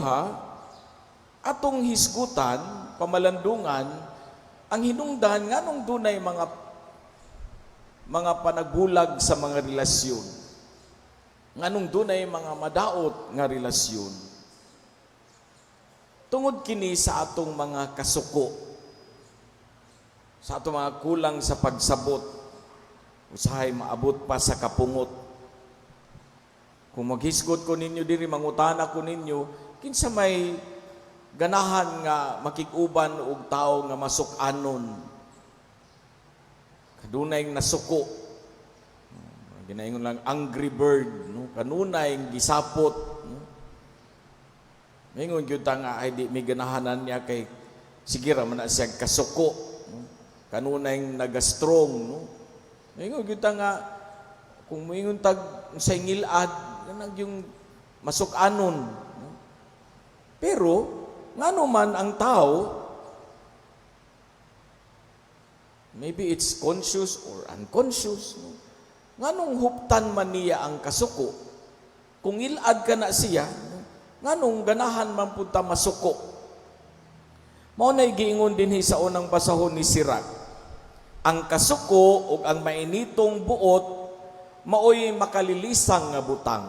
Ikaduha, atong hisgutan, pamalandungan, ang hinungdan nganong dunay mga panagbulag sa mga relasyon. Nganong dunay mga madaot nga relasyon. Tungod kini sa atong mga kasuko, sa atong mga kulang sa pagsabot, usahay maabot pa sa kapungot. Kung maghisgot ko ninyo diri, mangutana ko ninyo, kinsa may ganahan nga makig-uban og tawo nga masuk-anon? Kanunay nasuko. Ginaingon lang angry bird, no? Kanunay gisapot, no? Maingon gyud ta nga ay di mi ganahanan niya kay sige ra man na siya kasuko, no? Kanunay naga-strong, no? Maingon gyud ta nga kung moingon tag sa ngilad kanang yung masuk-anon, no? Pero ngano man ang tao, maybe it's conscious or unconscious, no? Nganong huptan man niya ang kasuko? Kung ilad ka na siya, no? Nganong ganahan man pud ta masuko? Mao na giingon dinhi sa unang basahon ni Sirach. Ang kasuko ug ang mainitong buot maoy makalilisang nga butang.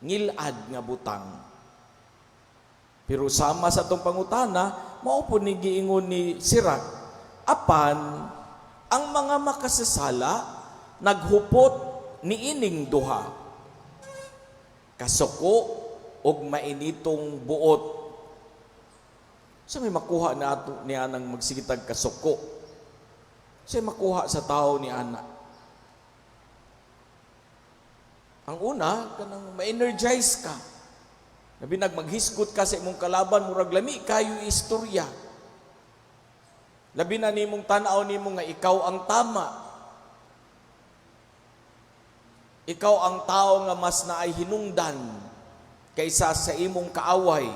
Ngilad nga butang. Pero sama sa atong pangutana, mao po ni giingon ni Sirach, apan ang mga makasasala naghupot niining duha, kasuko ug mainitong buot. Sa may makuha na ato niya nang magsigitag kasuko? Sa may makuha sa tao ni ana? Ang una, kanang ma-energize ka. Labi nag maghisgot ka sa imong kalaban, murag lami kayo istorya. Labi na nimong tan-aw nimo nga ikaw ang tama. Ikaw ang tao nga mas naay hinungdan kaysa sa imong kaaway.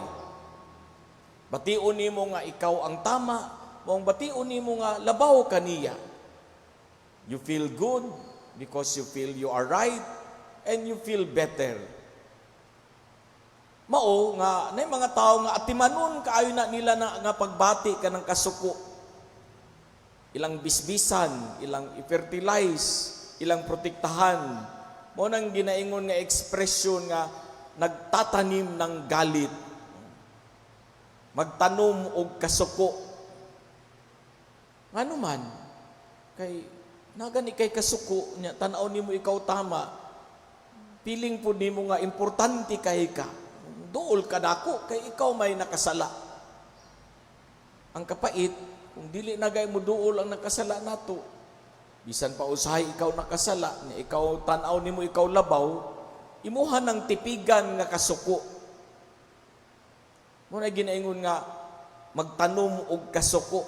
Bation nimo nga ikaw ang tama, maong bation nimo nga labaw kaniya. You feel good because you feel you are right and you feel better. Mao nga nay mga tao nga atimanon kaayo na nila na nga pagbati ka ng kasuko. Ilang bisbisan, ilang i-fertilize, ilang protektahan. Mao nang ginaingon nga ekspresyon nga nagtatanim ng galit. Magtanom og kasuko. Ngano man kay nagani kay kasuko nya tan-aw nimo ikaw tama. Feeling po nimo nga importante kay ka. Duol ka dako kay ikaw may nakasala. Ang kapait, kung dili na gay mo duol ang nakasala nato, bisan pa usahay ikaw nakasala, ni ikaw tan-aw nimo ikaw labaw, imuha ng tipigan nga kasuko. Mao na ginaingon nga magtanom og kasuko.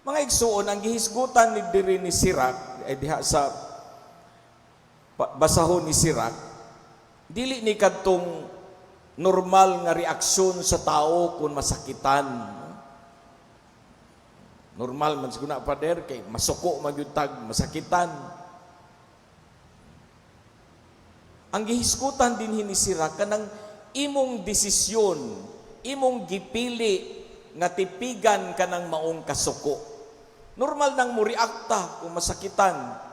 Mga igsuon, ang gihisgutan ni diri ni Sirach ay diha sa basahon ni Sirach, dili ni kadtong normal nga reaksyon sa tao kung masakitan. Normal man siguro na, Pader, kay masuko man gyud tag masakitan. Ang gihisgutan din ni Sirach kanang imong desisyon, imong gipili nga tipigan kanang maong kasuko. Normal nang mo reakta kung masakitan.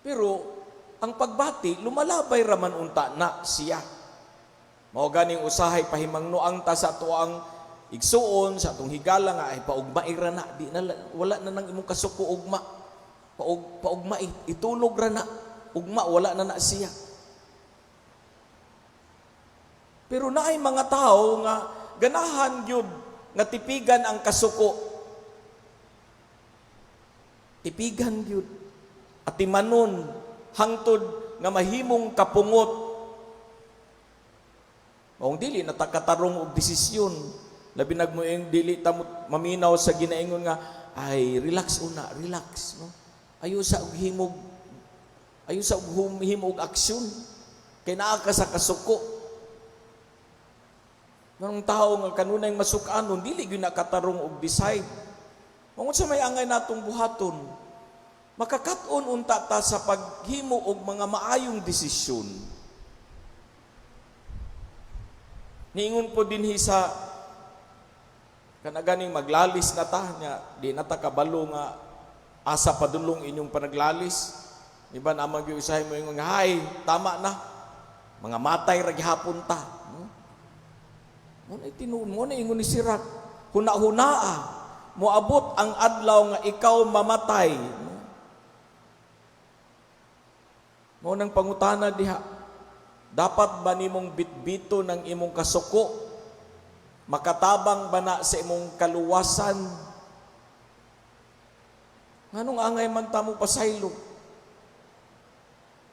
Pero ang pagbati, lumalabay raman unta na siya. Mao ganing usahay pahimangnoang ta sa atoang igsuon, sa atong higala nga ay paugmai ra na, di na wala na nang imong kasuko ugma. Paugma itulog ra na. Ugma wala na na siya. Pero naay mga tao nga ganahan gyud nga tipigan ang kasuko. Tipigan gyud. Atimanon hangtod nga mahimong kapungot. Maong dili na katarong og desisyon. Labi nagmoing dili ta maminaw sa ginaingon nga ay relax una, relax, no. Ayo sa og himog, ayo sa og himog aksyon kay naa ka sa kasuko. Nang tao nga kanunay masuk-anon, dili gyud nakatarong og decide. Mangun sa may angay natong buhaton, makakat-on unta ta sa paghimo og mga maayong desisyon. Niingon po dinhi sa kana ganing maglalis na ta nya, di na ta kabalo nga asa padulong inyong panaglalis. Iba naman gyud usahay mo ingon nga, "Hay, tama na. Mga matay ra gihapon ta." No? Mo na tinuod, mo na ingon ni Sirach. Huna-hunaa, moabot ang adlaw nga ikaw mamatay. No? Mo nang pangutana diha. Dapat ba nimong bitbito ng imong kasuko? Makatabang ba na sa imong kaluwasan? Nganong angay man ta mo pasaylo?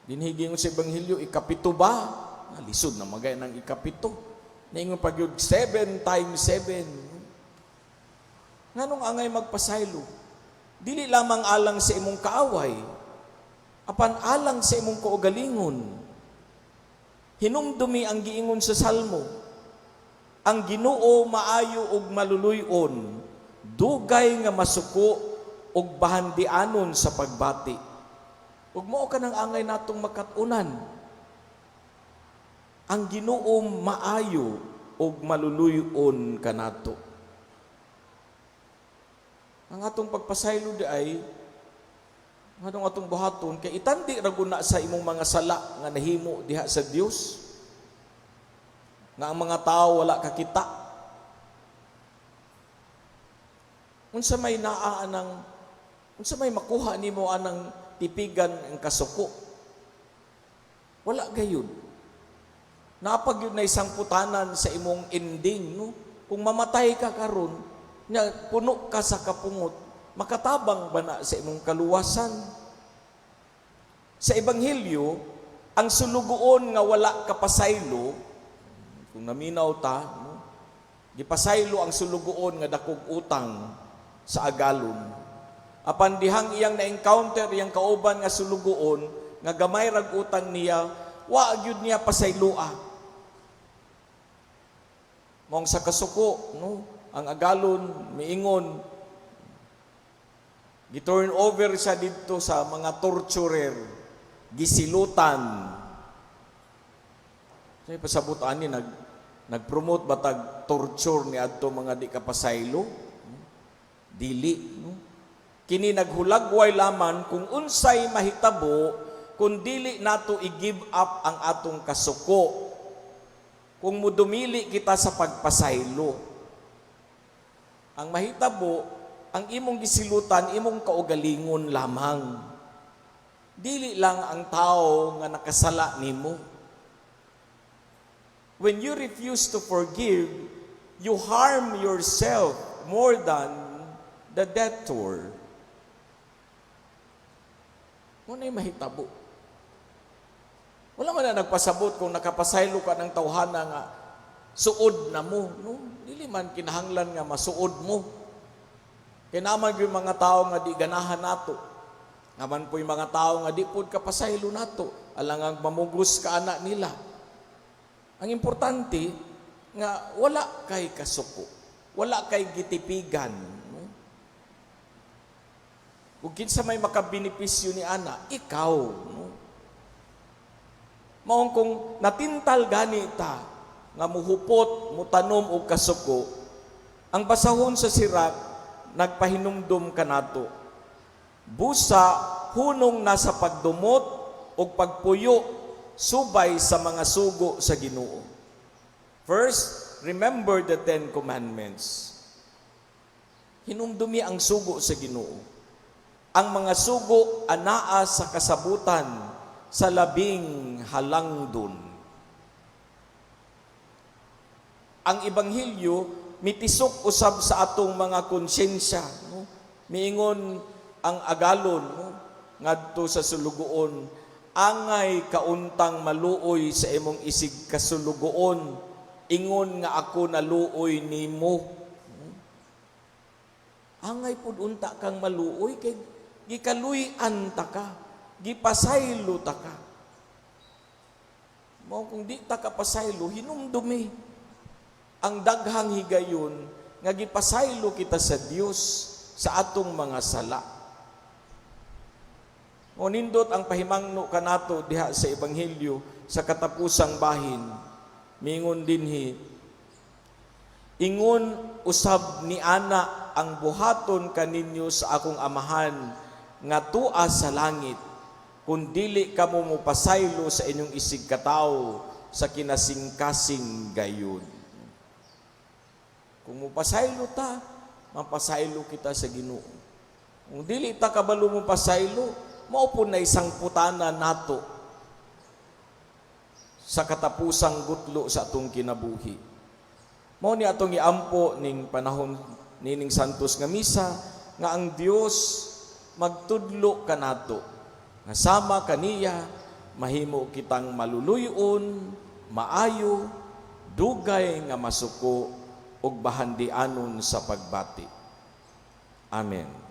Dinhi giingon sa Ebanghelyo, ikapito ba? Lisod na magay ng ikapito. Niingon pa gyud 7 times 7. Nganong angay magpasaylo? Dili lamang alang sa imong kaaway, apan alang sa imong kaugalingon. Hinumdumi ang giingon sa Salmo. Ang Ginoo maayo ug maluluy-on, dugay nga masuko ug bahandianon sa pagbati. Ug mao kanang angay natong makat-unan. Ang Ginoo maayo ug maluluy-on kanato. Ang atong pagpasaylo di ay nganong atong buhaton kay itandi ra gud na sa imong mga sala nga nahimo diha sa Dios nga ang mga tao wala kakita. Unsa may naa anang, unsa may makuha nimo anang tipigan ang kasuko? Wala gayud. Napag yun na isang putanan sa imong ending, no? Kung mamatay ka karon, nya puno ka sa kapungot, makatabang ba na sa imong kaluwasan? Sa Ebanghelyo, ang sulugoon nga wala kapasaylo, kung naminaw ta, no? Gipasaylo ang sulugoon nga dakog utang sa agalon. Apan dihang iyang na-encounter iyang kauban nga sulugoon nga gamay rag utang niya, wa gyud niya pasayloa. Mong sa kasuko, no? Ang agalon miingon, gi-turn over siya didto sa mga torturer, gisilutan. Say pasabot ani nag-promote ba tag torture ni adto mga di kapasaylo? Dili, no? Kini naghulagway laman kung unsay mahitabo kung dili nato i-give up ang atong kasuko. Kung mudumili kita sa pagpasaylo. Ang mahitabo, ang imong gisilutan, imong kaugalingon lamang. Dili lang ang tao nga nakasala nimo. When you refuse to forgive, you harm yourself more than the debtor. Mo na'y mahitabo. Wala man na nagpasabot kung nakapasaylo ka ng tawhana nga suod na mo. No? Dili man kinahanglan nga masuod mo. Kay naman yung mga tao nga di ganahan nato. Naman po yung mga tao nga di pod kapasaylo nato. Alangang mamugos ka ana nila. Ang importante nga wala kay kasuko. Wala kay gitipigan. No? Ug kinsa may makabenepisyo ni ana, ikaw. No? Maong kung natintal gani ta nga muhupot, mutanom og kasuko, ang basahon sa Sirach nagpahinumdum kanato. Busa hunong na sa pagdumot ug pagpuyo subay sa mga sugo sa Ginoo. First, remember the Ten Commandments. Hinumdumi ang sugo sa Ginoo. Ang mga sugo anaa sa kasabutan sa labing halangdon. Ang Ebanghelyo mitisok usab sa atong mga konsensya, no? Miingon ang agalon, no, ngadto sa sulugoon, "Angay kauntang maluoy sa imong isig kasulugoon ingon nga ako naluoy nimo." Angay pud unta kang maluoy kay gikaluy-an ta ka, gipasaylo ta ka. Mao kung di ta ka pasaylo, hinumdumi ang daghang higayon nga gipasaylo kita sa Dios sa atong mga sala. O nindot ang pahimangno kanato diha sa Ebanghelyo sa katapusang bahin. Mingon dinhi, Ingon usab ni ana ang buhaton kaninyo sa akong Amahan nga tua sa langit kung dili kamo mopasaylo sa inyong isigkatawo sa kinasingkasing gayud. Kung mopasaylo ta, mapasaylo kita sa Ginoo. Kung dili ta kabalo mopasaylo, mao pud na isang putana nato sa katapusang gutlo sa atong kinabuhi. Mao ni atong iampo ning panahon nining Santos nga Misa nga ang Dios magtudlo kanato nga sama kaniya mahimo kitang maluluyon, maayo, dugay nga masuko ug bahandianon sa pagbati. Amen.